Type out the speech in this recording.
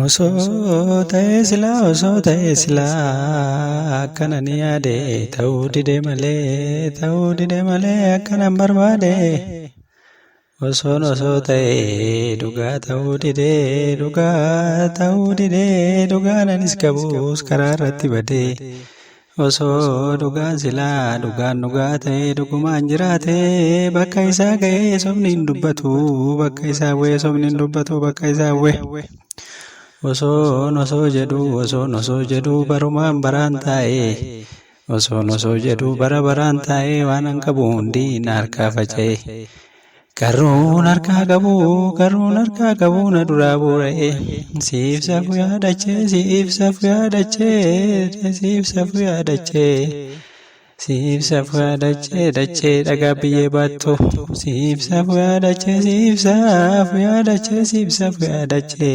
Osoo ta'ee silaa, osoo ta'ee silaa, akkana ni yaade, ta'uu dide malee, ta'uu dide malee akkanan barbaade. Osoon osoo ta'ee dhugaa ta'uu dide, dhugaa ta'uu dide, dhugaan anis qabus karaa irratti bade. Osoo dhugaan silaa dhugaan dhugaa ta'ee dhugumaan jiraate, bakka isaa ga'ee sobni hin dubbatu, bakka isaa bu'ee sobni hin dubbatu, bakka isaa bu'ee. Osoon osoo jedhu, osoon osoo jedhu, barumaan baraan taa'ee, osoon osoo jedhu bara baraan taa'ee, waan an qabu hundi na harkaa faca'e. Qarruun harkaa qabu, qarruun harkaa qabu na duraa bu'ee. Siif safu yaadachee, siif safu yaadachee, siif safu yaadachee. Siif safu yaadachee, dachee dhagaa biyyee baattu. Siif safu yaadachee, siif safu yaadachee, siif safu yaadachee.